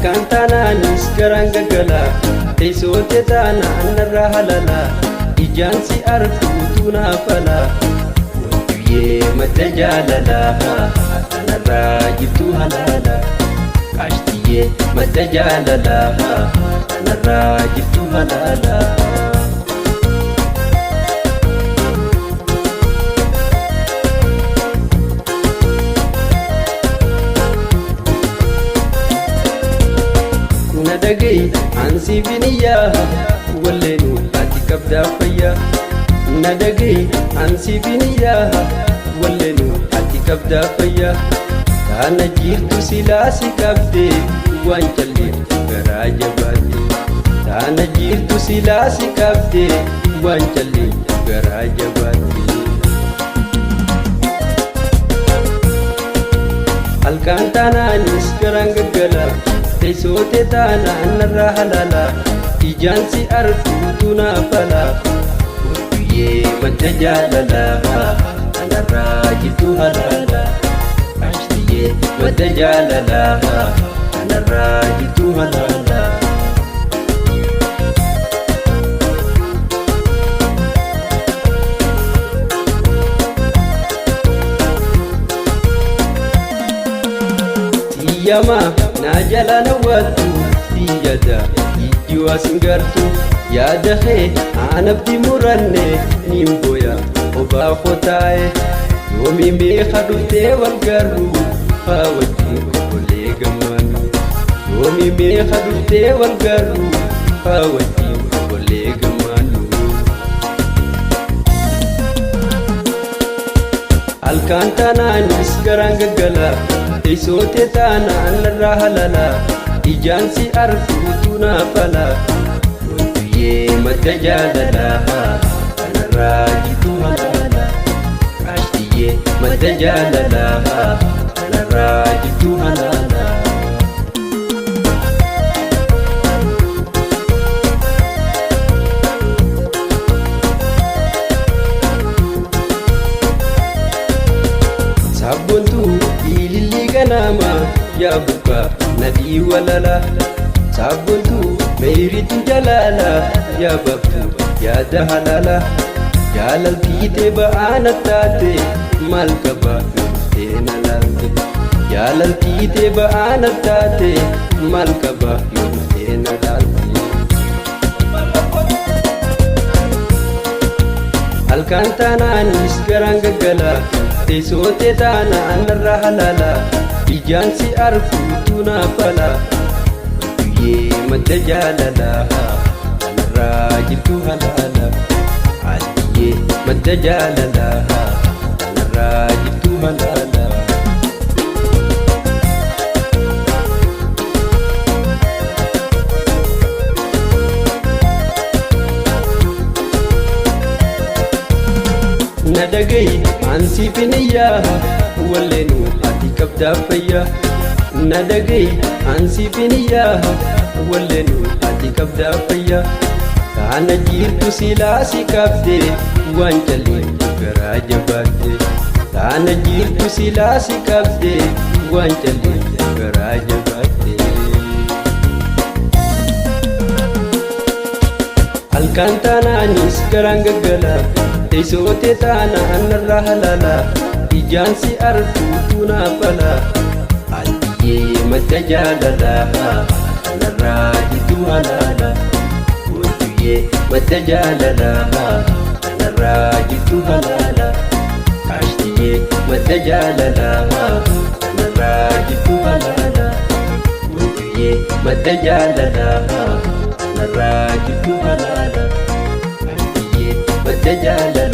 Halkan taanaanis garaan gaggala, teessoo tee taanaan narraa halala, ijaan si arguutu naaf ala. Wantuyyee madda jaalalaa, kanarraa jirtu halaala. Qaashtiyyee madda jaalalaa, kanarraa jirtu halaala. Na dhaga'i ansiif niyyaa, walleenu ati qabdaa fayyaa. Na dhaga'i ansiif niyyaa, walleenu ati qabdaa fayyaa. Taana jirtu silaa si qabdee, waan calleeftu garaa jabaatte. Taana jirtu silaa si qabdee, waan calleeftu garaa jabaatte. Halkan taanaanis garaan gaggala, teessoo tee taanaan narraa halaala, ijaan si arguutu naaf ala. Wantuyyee madda jaalalaa, kanarraa jirtu halaala. Qaashtiyyee madda jaalalaa, kanarraa jirtu halaala. Siyyamaa naa jalaa nawwaattu, siyyada ijji waa sin gartu, yaada kee aanabdi muranne niin boya obaa koo taa'e. Yoomii meeqa dhuftee wal garru, haa wajjin obbolee gammannu. Yoomii meeqa dhuftee wal garru, haa wajjin obbolee gammannu. Halkan taanaanis garaan gaggala, teessoo tee taanaan narraa halala, ijaan si arguutu naaf ala. Wantuyyee madda jaalalaa, kanarraa jirtu halaala. Qaashtiyyee madda jaalalaa, kanarraa jirtu halaala. Sabboontuu ilillii ganama, yaa burqaa nadhii walala. Sabboontuu meeyritu jalaala, yaa baabtu yaada halaala. Jaalaltiitee ba'aana taate, maal qaba yoo dhuftee na laalte. Jaalaltiitee ba'aana taate, maal qaba yoo dhuftee na laalte. Halkan taanaanis garaan gaggala, teessoo tee taanaan narraa halaala, ijaan si arguutu naaf ala. Wantuyyee madda jaalalaa, kanarraa jirtu halaala. Aadiyyee madda jaalalaa, kanarraa jirtu halaala. Na dhaga'i ansiif niyyaa, walleenu ati qabdaa fayyaa. Na dhaga'i ansiif niyyaa, walleenu ati qabdaa fayyaa. Taana jirtu silaa si qabdee, waan calleeftu garaa jabaatte. Taana jirtu silaa si qabdee, waan calleeftu garaa jabaatte. Halkan taanaanis garaan gaggala, teessoo tee taanaan narraa halaala, ijaan si arguutu naaf ala. Aadiyyee madda jaalalaa, kanarraa jirtu halaala. Wantuyyee madda jaalalaa, kanarraa jirtu halaala. Qaashtiyyee madda jaalalaa, kanarraa jirtu halaala. Wantuyyee madda jaalalaa, kanarraa jirtu halaala. Qaashtiyyee madda jaalalaa.